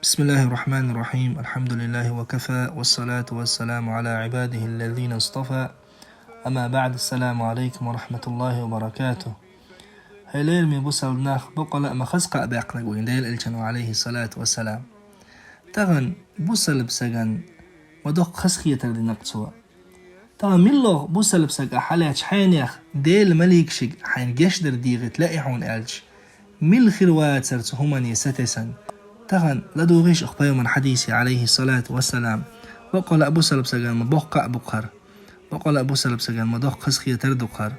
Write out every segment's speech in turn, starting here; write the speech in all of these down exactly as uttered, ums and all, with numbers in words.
بسم الله الرحمن الرحيم. الحمد لله وكفى، والصلاة والسلام على عباده الذين اصطفى. أما بعد، السلام عليكم ورحمة الله وبركاته. Хьалелми бусалба нах, бокъала а ма хаза кхаъ баьккхинарг вайн Делан Элчано, алейхи салату вассалам. Тахан бусалба саган ма доккха хазахетар динарг цо. Тахан миллагӀа бусалба саг ахь хьалаьцча хьенех Делан маликашка хьайна гечдар дийгӀита лаьий хьуна аьлча, мила хир вацар цу хӀумане сатесна? Тахан ладугӀийша оха пайхамара хьадисе, алейхи салату вассалам. Бокъала а бусалба саган ма боккха кхаъ бу-кх хӀара. Бокъала а бусалба саган ма доккха хазахетар ду-кх хӀара.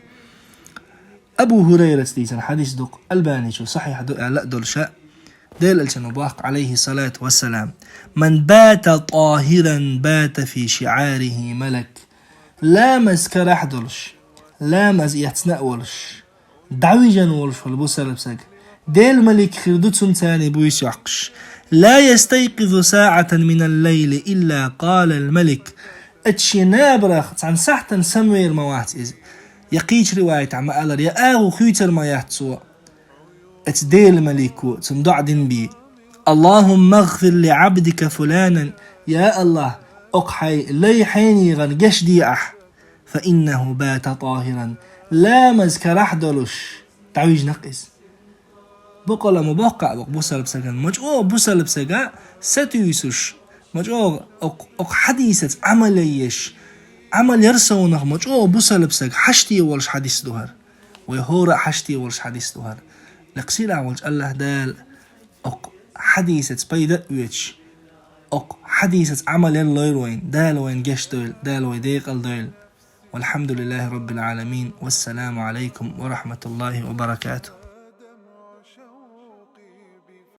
Абу Хурайрас дийцина хьадис ду-кх, Албаничо сахьихь ду аьлла а долуш, Делан Элчано боху, алейхи салату вассалам: «من بات طاهرا بات في شعاره ملك». Ламаз карахь а долуш, ламаз эцна а волуш, дӀавижина волуш волу бусалба саг, Делан малик хир ду цунна царний буьйса йоккхуш. «لا يستيقظ ساعة من الليل إلا قال الملك». Ацу шен набарах цхьана сахьтана самавер ма вац иза. Я кхечу риваятехь ма-аллара, я агӀо хуьйцур ма яц цо. Ацу Делан малико цунна доӀа дина бен: «اللهم اغفر لعبدك فلانا». Я АллахӀ, окху хьайн лай хьенегӀан гечде ахь. «فإنه بات طاهرا». Ламаз карахь а долуш, дӀавижина-кх иза. Бокъала а ма боккха кхаъ бу-кх бусалба саган. Ма чӀогӀа бусалба сага сатуьйсуш, ма чӀогӀа окху, окху хьадисаца Ӏамал ян еш, Ӏамал яр совнах ма чӀогӀа бусалба саг хьаште волуш хьадис ду хӀара. Вай хӀора а хьаште волуш хьадис ду хӀара. Лекха сийлахь волчу АллахӀ Дала окху хьадисаца пайда а оьцуш, окху хьадисаца Ӏамал ян лойла вайна. Дала вайна гечдойла, Дала вай декъалдойла. والحمد لله رب العالمين. والسلام عليكم ورحمة الله وبركاته.